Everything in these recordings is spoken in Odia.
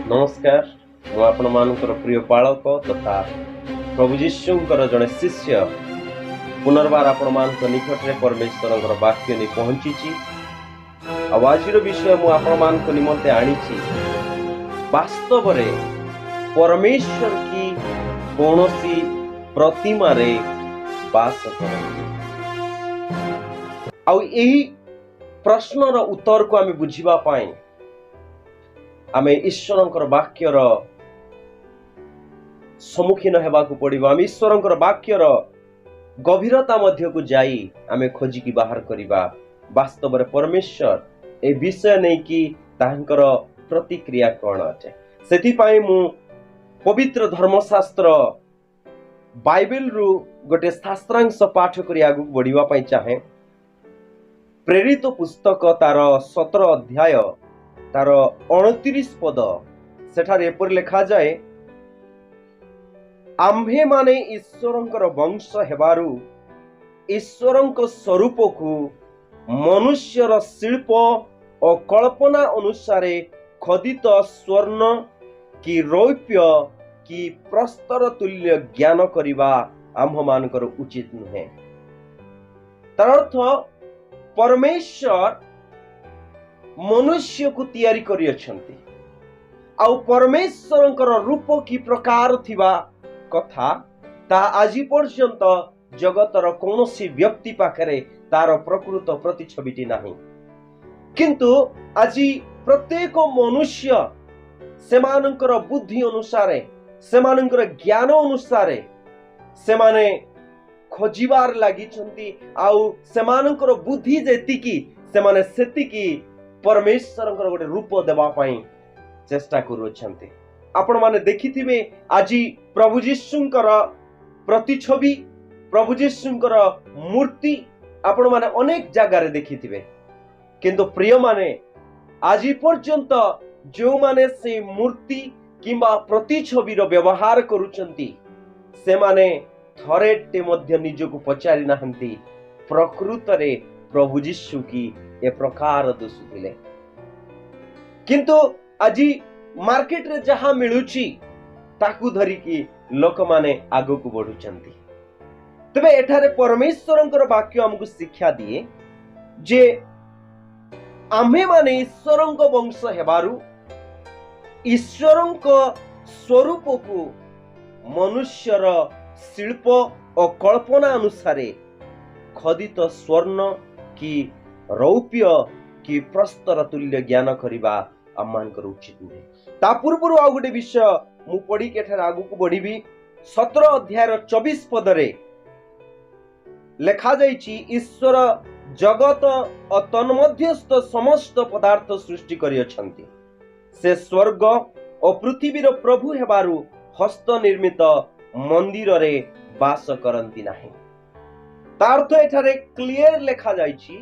ନମସ୍କାର। ମୁଁ ଆପଣମାନଙ୍କର ପ୍ରିୟ ପାଳକ ତଥା ପ୍ରଭୁ ଯୀଶୁଙ୍କର ଜଣେ ଶିଷ୍ୟ ପୁନର୍ବାର ଆପଣମାନଙ୍କ ନିକଟରେ ପରମେଶ୍ୱରଙ୍କର ବାକ୍ୟ ନେଇ ପହଞ୍ଚିଛି। ଆଉ ଆଜିର ବିଷୟ ମୁଁ ଆପଣମାନଙ୍କ ନିମନ୍ତେ ଆଣିଛି, ବାସ୍ତବରେ ପରମେଶ୍ୱର କି କୌଣସି ପ୍ରତିମାରେ ବାସ କରନ୍ତି? ଆଉ ଏହି ପ୍ରଶ୍ନର ଉତ୍ତରକୁ ଆମେ ବୁଝିବା ପାଇଁ ଆମେ ଈଶ୍ୱରଙ୍କର ବାକ୍ୟର ସମ୍ମୁଖୀନ ହେବାକୁ ପଡ଼ିବ। ଆମେ ଈଶ୍ୱରଙ୍କର ବାକ୍ୟର ଗଭୀରତା ମଧ୍ୟକୁ ଯାଇ ଆମେ ଖୋଜିକି ବାହାର କରିବା ବାସ୍ତବରେ ପରମେଶ୍ୱର ଏ ବିଷୟ ନେଇକି ତାହାଙ୍କର ପ୍ରତିକ୍ରିୟା କ'ଣ ଅଟେ। ସେଥିପାଇଁ ମୁଁ ପବିତ୍ର ଧର୍ମଶାସ୍ତ୍ର ବାଇବେଲରୁ ଗୋଟେ ଶାସ୍ତ୍ରାଂଶ ପାଠ କରି ଆଗକୁ ବଢ଼ିବା ପାଇଁ ଚାହେଁ। ପ୍ରେରିତ ପୁସ୍ତକ ତାର 17 ଅଧ୍ୟାୟ, ତାର 29 ପଦ, ସେଠାରେ ଏପରି ଲେଖାଯାଏ, ଆମ୍ଭେମାନେ ଈଶ୍ୱରଙ୍କର ବଂଶ ହେବାରୁ ଈଶ୍ୱରଙ୍କ ସ୍ୱରୂପକୁ ମନୁଷ୍ୟର ଶିଳ୍ପ ଓ କଳ୍ପନା ଅନୁସାରେ ଖୋଦିତ ସ୍ୱର୍ଣ୍ଣ କି ରୌପ୍ୟ କି ପ୍ରସ୍ତର ତୁଲ୍ୟ ଜ୍ଞାନ କରିବା ଆମ୍ଭମାନଙ୍କର ଉଚିତ ନୁହେଁ। ତାର ଅର୍ଥ, ପରମେଶ୍ୱର ମନୁଷ୍ୟକୁ ତିଆରି କରିଅଛନ୍ତି ଆଉ ପରମେଶ୍ୱରଙ୍କର ରୂପ କି ପ୍ରକାର ଥିବା କଥା, ତାହା ଆଜି ପର୍ଯ୍ୟନ୍ତ ଜଗତର କୌଣସି ବ୍ୟକ୍ତି ପାଖରେ ତାର ପ୍ରକୃତ ପ୍ରତିଛବିଟି ନାହିଁ। କିନ୍ତୁ ଆଜି ପ୍ରତ୍ୟେକ ମନୁଷ୍ୟ ସେମାନଙ୍କର ବୁଦ୍ଧି ଅନୁସାରେ, ସେମାନଙ୍କର ଜ୍ଞାନ ଅନୁସାରେ ସେମାନେ ଖୋଜିବାର ଲାଗିଛନ୍ତି। ଆଉ ସେମାନଙ୍କର ବୁଦ୍ଧି ଯେତିକି, ସେମାନେ ସେତିକି ପରମେଶ୍ୱରଙ୍କର ଗୋଟେ ରୂପ ଦେବା ପାଇଁ ଚେଷ୍ଟା କରୁଅଛନ୍ତି। ଆପଣମାନେ ଦେଖିଥିବେ, ଆଜି ପ୍ରଭୁ ଯୀଶୁଙ୍କର ପ୍ରତିଛବି, ପ୍ରଭୁ ଯୀଶୁଙ୍କର ମୂର୍ତ୍ତି ଆପଣମାନେ ଅନେକ ଜାଗାରେ ଦେଖିଥିବେ। କିନ୍ତୁ ପ୍ରିୟମାନେ, ଆଜି ପର୍ଯ୍ୟନ୍ତ ଯେଉଁମାନେ ସେଇ ମୂର୍ତ୍ତି କିମ୍ବା ପ୍ରତିଛବିର ବ୍ୟବହାର କରୁଛନ୍ତି, ସେମାନେ ଥରେଟେ ମଧ୍ୟ ନିଜକୁ ପଚାରି ନାହାନ୍ତି, ପ୍ରକୃତରେ ପ୍ରଭୁ ଯୀଶୁ କି ଏ ପ୍ରକାର ଦିଶୁଥିଲେ? କିନ୍ତୁ ଆଜି ମାର୍କେଟରେ ଯାହା ମିଳୁଛି, ତାକୁ ଧରିକି ଲୋକମାନେ ଆଗକୁ ବଢୁଛନ୍ତି। ତେବେ ଏଠାରେ ପରମେଶ୍ୱରଙ୍କର ବାକ୍ୟ ଆମକୁ ଶିକ୍ଷା ଦିଏ ଯେ ଆମ୍ଭେମାନେ ଈଶ୍ୱରଙ୍କ ବଂଶ ହେବାରୁ ଈଶ୍ୱରଙ୍କ ସ୍ୱରୂପକୁ ମନୁଷ୍ୟର ଶିଳ୍ପ ଓ କଳ୍ପନା ଅନୁସାରେ ଖୋଦିତ ସ୍ୱର୍ଣ୍ଣ କି ରୌପ୍ୟ କି ପ୍ରସ୍ତର ତୁଲ୍ୟ ଜ୍ଞାନ କରିବା ଆମମାନଙ୍କର ଉଚିତ ନୁହେଁ। ତା ପୂର୍ବରୁ ଆଉ ଗୋଟେ ବିଷୟ ମୁଁ ପଢିକି ଏଠାରେ ଆଗକୁ ବଢିବି। 17 ଅଧ୍ୟାୟର 24 ପଦରେ ଲେଖାଯାଇଛି, ଈଶ୍ୱର ଜଗତ ଓ ତନ୍ମଧ୍ୟସ୍ଥ ସମସ୍ତ ପଦାର୍ଥ ସୃଷ୍ଟି କରିଅଛନ୍ତି। ସେ ସ୍ୱର୍ଗ ଓ ପୃଥିବୀର ପ୍ରଭୁ ହେବାରୁ ହସ୍ତ ନିର୍ମିତ ମନ୍ଦିରରେ ବାସ କରନ୍ତି ନାହିଁ। ତା ଅର୍ଥ ଏଠାରେ କ୍ଲିୟର ଲେଖାଯାଇଛି,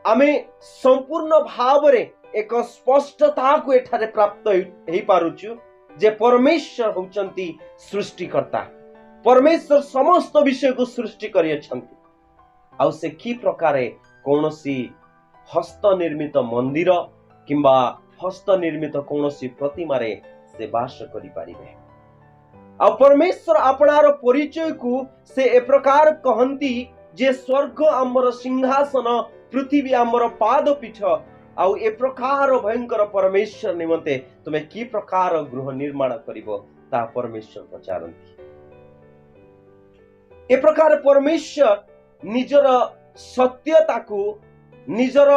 ଆମେ ସମ୍ପୂର୍ଣ୍ଣ ଭାବରେ ଏକ ସ୍ପଷ୍ଟତାକୁ ଏଠାରେ ପ୍ରାପ୍ତ ହେଇପାରୁଛୁ ଯେ ପରମେଶ୍ୱର ହେଉଛନ୍ତି ସୃଷ୍ଟିକର୍ତ୍ତା। ପରମେଶ୍ୱର ସମସ୍ତ ବିଷୟକୁ ସୃଷ୍ଟି କରିଅଛନ୍ତି। ଆଉ ସେ କି ପ୍ରକାରେ କୌଣସି ହସ୍ତ ନିର୍ମିତ ମନ୍ଦିର କିମ୍ବା ହସ୍ତ ନିର୍ମିତ କୌଣସି ପ୍ରତିମାରେ ସେ ବାସ କରିପାରିବେ? ଆଉ ପରମେଶ୍ୱର ଆପଣାର ପରିଚୟକୁ ସେ ଏ ପ୍ରକାର କହନ୍ତି ଯେ ସ୍ୱର୍ଗ ଆମର ସିଂହାସନ, ପୃଥିବୀ ଆମର ପାଦପୀଠ। ଆଉ ଏ ପ୍ରକାର ଭୟଙ୍କର ପରମେଶ୍ୱର ନିମନ୍ତେ ତୁମେ କି ପ୍ରକାର ଗୃହ ନିର୍ମାଣ କରିବ, ତାହା ପରମେଶ୍ୱର ପଚାରନ୍ତି। ଏ ପ୍ରକାର ପରମେଶ୍ୱର ନିଜର ସତ୍ୟତାକୁ, ନିଜର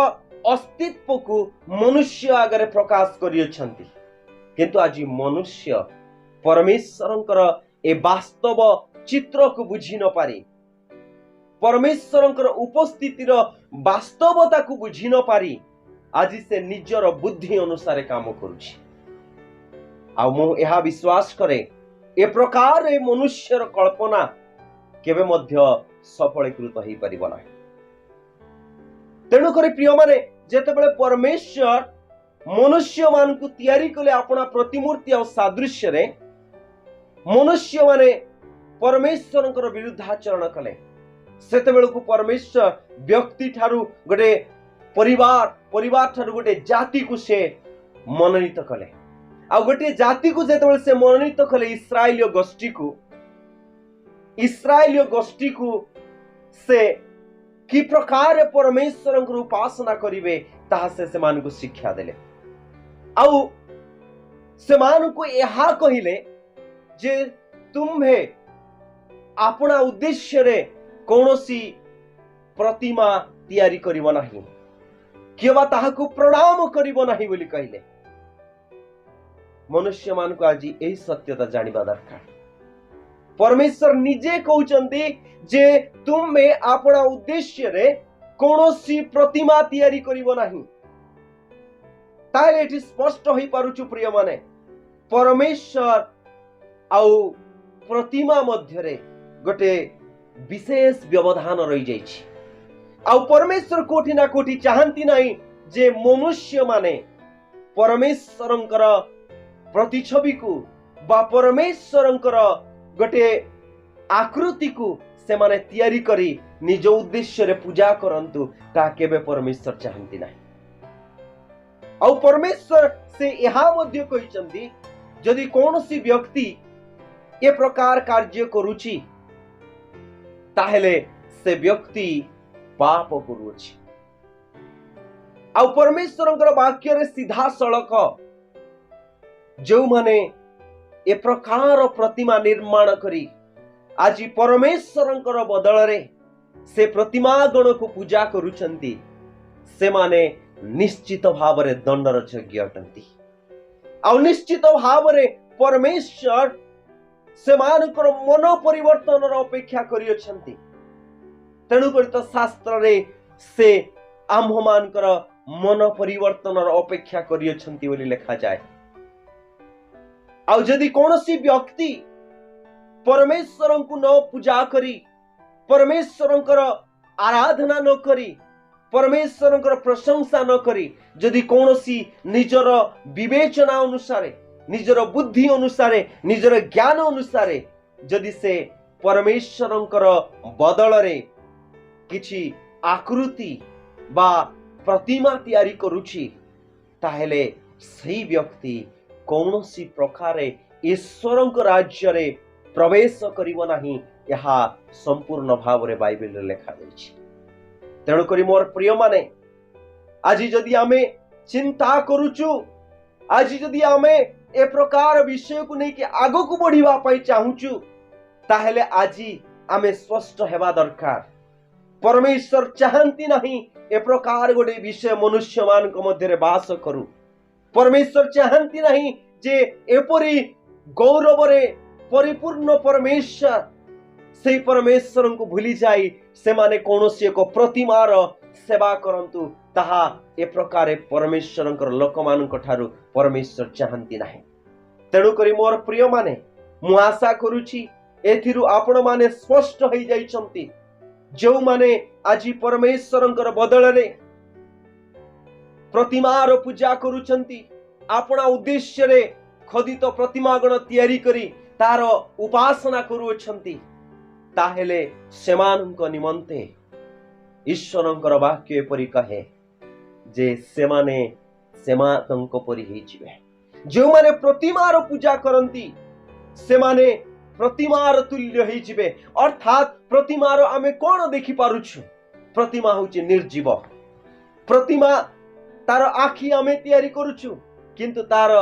ଅସ୍ତିତ୍ୱକୁ ମନୁଷ୍ୟ ଆଗରେ ପ୍ରକାଶ କରିଅଛନ୍ତି। କିନ୍ତୁ ଆଜି ମନୁଷ୍ୟ ପରମେଶ୍ୱରଙ୍କର ଏ ବାସ୍ତବ ଚିତ୍ରକୁ ବୁଝି ନ ପାରି, ପରମେଶ୍ୱରଙ୍କର ଉପସ୍ଥିତିର ବାସ୍ତବତାକୁ ବୁଝି ନ ପାରି ଆଜି ସେ ନିଜର ବୁଦ୍ଧି ଅନୁସାରେ କାମ କରୁଛି। ଆଉ ମୁଁ ଏହା ବିଶ୍ୱାସ କରେ, ଏ ପ୍ରକାର ଏ ମନୁଷ୍ୟର କଳ୍ପନା କେବେ ମଧ୍ୟ ସଫଳୀକୃତ ହେଇପାରିବ ନାହିଁ। ତେଣୁକରି ପ୍ରିୟମାନେ, ଯେତେବେଳେ ପରମେଶ୍ୱର ମନୁଷ୍ୟମାନଙ୍କୁ ତିଆରି କଲେ ଆପଣା ପ୍ରତିମୂର୍ତ୍ତି ଆଉ ସାଦୃଶ୍ୟରେ, ମନୁଷ୍ୟମାନେ ପରମେଶ୍ୱରଙ୍କର ବିରୁଦ୍ଧାଚରଣ କଲେ। ସେତେବେଳକୁ ପରମେଶ୍ୱର ବ୍ୟକ୍ତି ଠାରୁ ଗୋଟେ ପରିବାର, ପରିବାର ଠାରୁ ଗୋଟେ ଜାତିକୁ ସେ ମନୋନୀତ କଲେ। ଆଉ ଗୋଟିଏ ଜାତିକୁ ଯେତେବେଳେ ସେ ମନୋନୀତ କଲେ, ଇସ୍ରାଏଲୀୟ ଗୋଷ୍ଠୀକୁ, ଇସ୍ରାଏଲୀୟ ଗୋଷ୍ଠୀକୁ ସେ କି ପ୍ରକାର ପରମେଶ୍ୱରଙ୍କର ଉପାସନା କରିବେ, ତାହା ସେ ସେମାନଙ୍କୁ ଶିକ୍ଷା ଦେଲେ। ଆଉ ସେମାନଙ୍କୁ ଏହା କହିଲେ ଯେ ତୁମ୍ଭେ ଆପଣା ଉଦ୍ଦେଶ୍ୟରେ କୌଣସି ପ୍ରତିମା ତିଆରି କରିବ ନାହିଁ କିମ୍ବା ତାହାକୁ ପ୍ରଣାମ କରିବ ନାହିଁ ବୋଲି କହିଲେ। ମନୁଷ୍ୟମାନଙ୍କୁ ଆଜି ଏହି ସତ୍ୟତା ଜାଣିବା ଦରକାର। ପରମେଶ୍ୱର ନିଜେ କହୁଛନ୍ତି ଯେ ତୁମେ ଆପଣା ଉଦ୍ଦେଶ୍ୟରେ କୌଣସି ପ୍ରତିମା ତିଆରି କରିବ ନାହିଁ। ତାହେଲେ ଏଠି ସ୍ପଷ୍ଟ ହୋଇପାରୁଛୁ ପ୍ରିୟମାନେ, ପରମେଶ୍ୱର ଆଉ ପ୍ରତିମା ମଧ୍ୟରେ ଗୋଟେ ବିଶେଷ ବ୍ୟବଧାନ ରହିଯାଇଛି। ଆଉ ପରମେଶ୍ୱର କୋଉଠି ନା କୋଉଠି ଚାହାନ୍ତି ନାହିଁ ଯେ ମନୁଷ୍ୟମାନେ ପରମେଶ୍ୱରଙ୍କର ପ୍ରତିଛବିକୁ ବା ପରମେଶ୍ୱରଙ୍କର ଗୋଟେ ଆକୃତିକୁ ସେମାନେ ତିଆରି କରି ନିଜ ଉଦ୍ଦେଶ୍ୟରେ ପୂଜା କରନ୍ତୁ, ତାହା କେବେ ପରମେଶ୍ୱର ଚାହାନ୍ତି ନାହିଁ। ଆଉ ପରମେଶ୍ୱର ସେ ଏହା ମଧ୍ୟ କହିଛନ୍ତି, ଯଦି କୌଣସି ବ୍ୟକ୍ତି ଏ ପ୍ରକାର କାର୍ଯ୍ୟ କରୁଛି, ତାହେଲେ ସେ ବ୍ୟକ୍ତି ପାପ କରୁଅଛି। ଆଉ ପରମେଶ୍ୱରଙ୍କର ବାକ୍ୟରେ ସିଧାସଳଖ ଯେଉଁମାନେ ଏ ପ୍ରକାର ପ୍ରତିମା ନିର୍ମାଣ କରି ଆଜି ପରମେଶ୍ୱରଙ୍କର ବଦଳରେ ସେ ପ୍ରତିମା ଗଣକୁ ପୂଜା କରୁଛନ୍ତି, ସେମାନେ ନିଶ୍ଚିତ ଭାବରେ ଦଣ୍ଡର ଯୋଗ୍ୟ ଅଟନ୍ତି। ଆଉ ନିଶ୍ଚିତ ଭାବରେ ପରମେଶ୍ୱର ସେମାନଙ୍କର ମନ ପରିବର୍ତ୍ତନର ଅପେକ୍ଷା କରିଅଛନ୍ତି। ତେଣୁକରି ତ ଶାସ୍ତ୍ରରେ ସେ ଆମ୍ଭମାନଙ୍କର ମନ ପରିବର୍ତ୍ତନର ଅପେକ୍ଷା କରିଅଛନ୍ତି ବୋଲି ଲେଖାଯାଏ। ଆଉ ଯଦି କୌଣସି ବ୍ୟକ୍ତି ପରମେଶ୍ୱରଙ୍କୁ ନ ପୂଜା କରି, ପରମେଶ୍ୱରଙ୍କର ଆରାଧନା ନ କରି, ପରମେଶ୍ୱରଙ୍କର ପ୍ରଶଂସା ନ କରି, ଯଦି କୌଣସି ନିଜର ବିବେଚନା ଅନୁସାରେ, ନିଜର ବୁଦ୍ଧି ଅନୁସାରେ, ନିଜର ଜ୍ଞାନ ଅନୁସାରେ ଯଦି ସେ ପରମେଶ୍ୱରଙ୍କର ବଦଳରେ କିଛି ଆକୃତି ବା ପ୍ରତିମା ତିଆରି କରୁଛି, ତାହେଲେ ସେଇ ବ୍ୟକ୍ତି କୌଣସି ପ୍ରକାରେ ଈଶ୍ୱରଙ୍କ ରାଜ୍ୟରେ ପ୍ରବେଶ କରିବ ନାହିଁ। ଏହା ସମ୍ପୂର୍ଣ୍ଣ ଭାବରେ ବାଇବେଲରେ ଲେଖାଯାଇଛି। ତେଣୁକରି ମୋର ପ୍ରିୟମାନେ, ଆଜି ଯଦି ଆମେ ଚିନ୍ତା କରୁଛୁ, ଆଜି ଯଦି ଆମେ ଏ ପ୍ରକାର ବିଷୟକୁ ନେଇକି ଆଗକୁ ବଢିବା ପାଇଁ ଚାହୁଁଛୁ, ତାହେଲେ ଆଜି ଆମେ ସ୍ପଷ୍ଟ ହେବା ଦରକାର। ପରମେଶ୍ୱର ଚାହାନ୍ତି ନାହିଁ ଏ ପ୍ରକାର ଗୋଟେ ବିଷୟ ମନୁଷ୍ୟମାନଙ୍କ ମଧ୍ୟରେ ବାସ କରୁ। ପରମେଶ୍ୱର ଚାହାନ୍ତି ନାହିଁ ଯେ ଏପରି ଗୌରବରେ ପରିପୂର୍ଣ୍ଣ ପରମେଶ୍ୱର, ସେଇ ପରମେଶ୍ୱରଙ୍କୁ ଭୁଲି ଯାଇ ସେମାନେ କୌଣସି ଏକ ପ୍ରତିମାର ସେବା କରନ୍ତୁ। ତାହା ଏ ପ୍ରକାରେ ପରମେଶ୍ୱରଙ୍କର ଲୋକମାନଙ୍କ ଠାରୁ ପରମେଶ୍ୱର ଚାହାନ୍ତି ନାହିଁ। ତେଣୁକରି ମୋର ପ୍ରିୟମାନେ, ମୁଁ ଆଶା କରୁଛି ଏଥିରୁ ଆପଣମାନେ ସ୍ପଷ୍ଟ ହେଇଯାଇଛନ୍ତି। ଯେଉଁମାନେ ଆଜି ପରମେଶ୍ୱରଙ୍କର ବଦଳରେ ପ୍ରତିମାର ପୂଜା କରୁଛନ୍ତି, ଆପଣା ଉଦ୍ଦେଶ୍ୟରେ ଖୋଦିତ ପ୍ରତିମାଗଣ ତିଆରି କରି ତାର ଉପାସନା କରୁଅଛନ୍ତି, ତାହେଲେ ସେମାନଙ୍କ ନିମନ୍ତେ ଈଶ୍ୱରଙ୍କର ବାକ୍ୟ ଏପରି କହେ ଯେ ସେମାନେ ସେମାନଙ୍କ ପରି ହେଇଯିବେ। ଯେଉଁମାନେ ପ୍ରତିମାର ପୂଜା କରନ୍ତି, ସେମାନେ ପ୍ରତିମାର ତୁଲ୍ୟ ହେଇଯିବେ। ଅର୍ଥାତ୍ ପ୍ରତିମାର ଆମେ କଣ ଦେଖିପାରୁଛୁ? ପ୍ରତିମା ହଉଛି ନିର୍ଜୀବ। ପ୍ରତିମା ତାର ଆଖି ଆମେ ତିଆରି କରୁଛୁ, କିନ୍ତୁ ତାର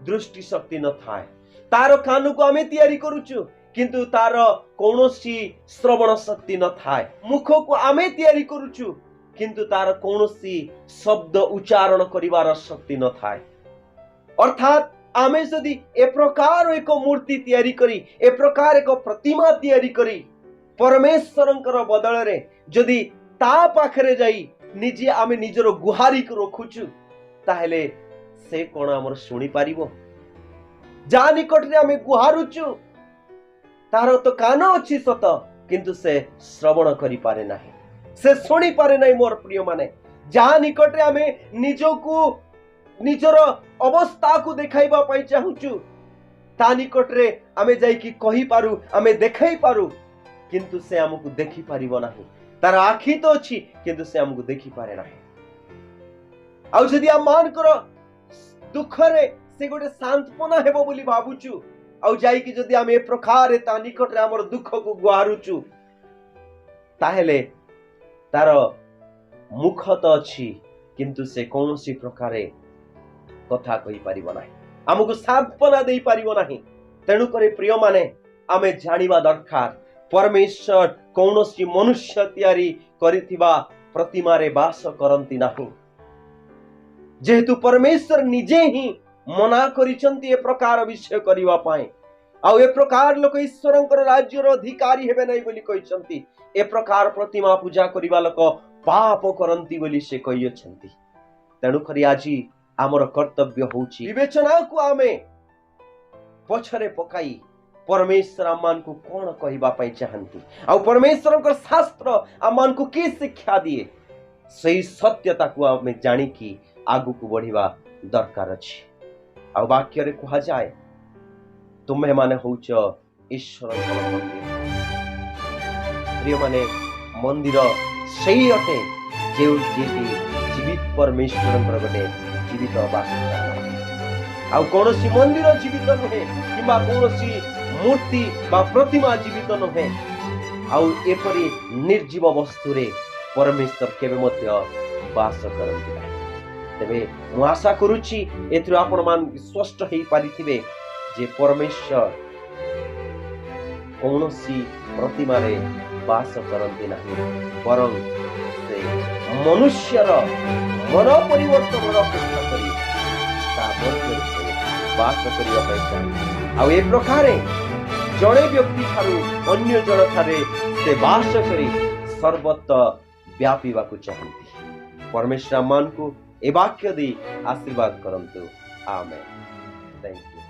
ଦୃଷ୍ଟି ଶକ୍ତି ନଥାଏ। ତାର କାନକୁ ଆମେ ତିଆରି କରୁଛୁ, କିନ୍ତୁ ତାର କୌଣସି ଶ୍ରବଣ ଶକ୍ତି ନଥାଏ। ମୁଖକୁ ଆମେ ତିଆରି କରୁଛୁ, କିନ୍ତୁ ତାର କୌଣସି ଶବ୍ଦ ଉଚ୍ଚାରଣ କରିବାର ଶକ୍ତି ନଥାଏ। ଅର୍ଥାତ୍ ଆମେ ଯଦି ଏ ପ୍ରକାର ଏକ ମୂର୍ତ୍ତି ତିଆରି କରି, ଏ ପ୍ରକାର ଏକ ପ୍ରତିମା ତିଆରି କରି ପରମେଶ୍ୱରଙ୍କର ବଦଳରେ ଯଦି ତା ପାଖରେ ଯାଇ ନିଜେ ଆମେ ନିଜର ଗୁହାରିକୁ ରଖୁଛୁ, ତାହେଲେ ସେ କଣ ଆମର ଶୁଣିପାରିବ? ଯାହା ନିକଟରେ ଆମେ ଗୁହାରୁଛୁ, ତାର ତ କାନ ଅଛି ସତ, କିନ୍ତୁ ସେ ଶ୍ରବଣ କରିପାରେ ନାହିଁ, ସେ ଶୁଣିପାରେ ନାହିଁ। ମୋର ପ୍ରିୟମାନେ, ଯାହା ନିକଟରେ ଆମେ ନିଜକୁ ନିଜର ଅବସ୍ଥାକୁ ଦେଖାଇବା ପାଇଁ ଚାହୁଁଛୁ, ତା ନିକଟରେ ଆମେ ଯାଇକି କହିପାରୁ, ଆମେ ଦେଖାଇ ପାରୁ, କିନ୍ତୁ ସେ ଆମକୁ ଦେଖିପାରିବ ନାହିଁ। ତାର ଆଖି ତ ଅଛି, କିନ୍ତୁ ସେ ଆମକୁ ଦେଖିପାରେ ନାହିଁ। ଆଉ ଯଦି ଆମମାନଙ୍କର ଦୁଃଖରେ ସେ ଗୋଟେ ସାନ୍ତ୍ୱନା ହେବ ବୋଲି ଭାବୁଛୁ, ଆଉ ଯାଇକି ଯଦି ଆମେ ଏ ପ୍ରକାରେ ତା ନିକଟରେ ଆମର ଦୁଃଖକୁ ଗୁହାରୁଛୁ, ତାହେଲେ ତାର ମୁଖ ତ ଅଛି, କିନ୍ତୁ ସେ କୌଣସି ପ୍ରକାରେ କଥା କହିପାରିବ ନାହିଁ, ଆମକୁ ସାନ୍ତ୍ୱନା ଦେଇପାରିବ ନାହିଁ। ତେଣୁକରି ପ୍ରିୟମାନେ, ଆମେ ଜାଣିବା ଦରକାର ପରମେଶ୍ୱର କୌଣସି ମନୁଷ୍ୟ ତିଆରି କରିଥିବା ପ୍ରତିମାରେ ବାସ କରନ୍ତି ନାହିଁ। ଯେହେତୁ ପରମେଶ୍ୱର ନିଜେ ହିଁ ମନା କରିଛନ୍ତି ଏ ପ୍ରକାର ବିଷୟ କରିବା ପାଇଁ, ଆଉ ଏ ପ୍ରକାର ଲୋକ ଈଶ୍ୱରଙ୍କର ରାଜ୍ୟର ଅଧିକାରୀ ହେବେ ନାହିଁ ବୋଲି କହିଛନ୍ତି। ଏ ପ୍ରକାର ପ୍ରତିମା ପୂଜା କରିବା ଲୋକ ପାପ କରନ୍ତି ବୋଲି ସେ କହିଅଛନ୍ତି। ତେଣୁକରି ଆଜି ଆମର କର୍ତ୍ତବ୍ୟ ହେଉଛି ବିବେଚନାକୁ ଆମେ ପଛରେ ପକାଇ ପରମେଶ୍ୱର ଆମମାନଙ୍କୁ କଣ କହିବା ପାଇଁ ଚାହାନ୍ତି, ଆଉ ପରମେଶ୍ୱରଙ୍କ ଶାସ୍ତ୍ର ଆମମାନଙ୍କୁ କି ଶିକ୍ଷା ଦିଏ, ସେଇ ସତ୍ୟତାକୁ ଆମେ ଜାଣିକି ଆଗକୁ ବଢିବା ଦରକାର ଅଛି। ଆଉ ବାକ୍ୟରେ କୁହାଯାଏ, ତୁମେମାନେ ହଉଛ ଈଶ୍ୱରଙ୍କର ମନ୍ଦିର। ପ୍ରିୟମାନେ, ମନ୍ଦିର ସେଇ ଅଟେ ଯେଉଁ ଯିଏକି ଜୀବିତ ପରମେଶ୍ୱରଙ୍କର ଗୋଟେ ଜୀବିତ ବାସସ୍ଥାନ। ଆଉ କୌଣସି ମନ୍ଦିର ଜୀବିତ ନୁହେଁ, କିମ୍ବା କୌଣସି ମୂର୍ତ୍ତି ବା ପ୍ରତିମା ଜୀବିତ ନୁହେଁ। ଆଉ ଏପରି ନିର୍ଜୀବ ବସ୍ତୁରେ ପରମେଶ୍ୱର କେବେ ମଧ୍ୟ ବାସ କରନ୍ତି ନାହିଁ। ତେବେ ମୁଁ ଆଶା କରୁଛି ଏଥିରୁ ଆପଣମାନେ ସ୍ପଷ୍ଟ ହେଇପାରିଥିବେ ଯେ ପରମେଶ୍ୱର କୌଣସି ପ୍ରତିମାରେ ବାସ କରନ୍ତି ନାହିଁ, ବରଂ ସେ ମନୁଷ୍ୟର ମନ ପରିବର୍ତ୍ତନର ଅପେକ୍ଷା କରି ତା ମଧ୍ୟରେ ସେ ବାସ କରିବା ପାଇଁ ଚାହାନ୍ତି। ଆଉ ଏ ପ୍ରକାରେ ଜଣେ ବ୍ୟକ୍ତି ଠାରୁ ଅନ୍ୟ ଜଣ ଠାରେ ସେ ବାସ କରି ସର୍ବତ୍ର ବ୍ୟାପିବାକୁ ଚାହାନ୍ତି। ପରମେଶ୍ୱର ଆମମାନଙ୍କୁ ଏ ବାକ୍ୟ ଦେଇ ଆଶୀର୍ବାଦ କରନ୍ତୁ। ଆମେନ୍। Thank you.